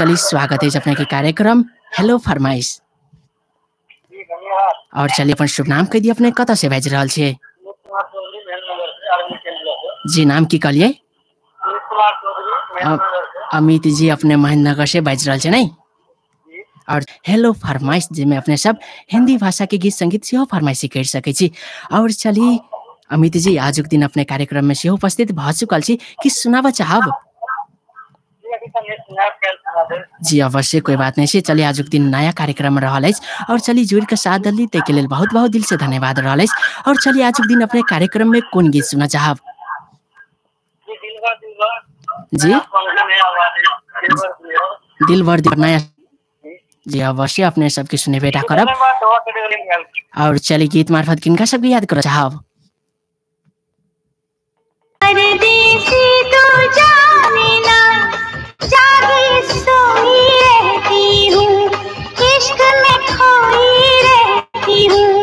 चलिए स्वागत है अपने के कार्यक्रम हेलो फरमाइश। और चलिए अपन शुभ नाम कह दिए, अपने कतऽ से बाजि रहल छियै? जी नाम की कहलिए? अमित जी अपने महेंद्रनगर से बाजि रहल छै नहीं? और हेलो फरमाइश जिसमें अपने सब हिंदी भाषा के गीत संगीत सेहो फरमाइशी कर सकै छी। और चलिए अमित जी आजुक दिन अपने कार्यक्रम में सेहो उपस्थित भऽ चुकल छी, कि सुनाबऽ चाहब? जी अवश्य, कोई बात नहीं छै। चलिए आजुक दिन नया कार्यक्रम रहल अछि और चलिए जुड़ के साथ दली ताहिके लेल बहुत बहुत दिल से धन्यवाद रहल अछि। और चलिए आजुक दिन अपने कार्यक्रम में कोन गीत सुनऽ चाहब? जी दिलबर दिल नया। जी अवश्य अपने सबके सुनेबे टा करब। और चलिए गीत मार्फत किनका सबके याद करऽ चाहब? परदेसी तो जाने ना, जागी सोई रहती हूँ, इश्क में खोई रहती हूँ,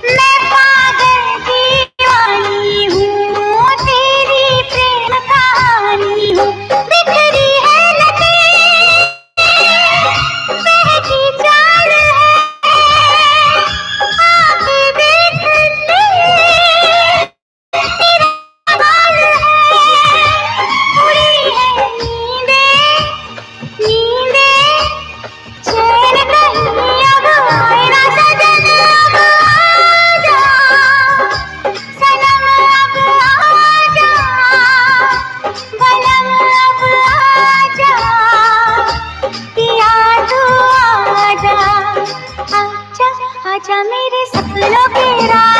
मैं पागल दीवानी हूँ, तेरी प्रेम कहानी हूँ, बिखरी है नदी बहती चाल है, आके देख ले तेरा हाल है, उड़ी है नींदे नींदे चैन कहीं अब आए ना सजन, अब आजा सनम, अब आजा बलम, अब आजा पिया तू आजा, आजा आजा मेरे सपनों के राजा।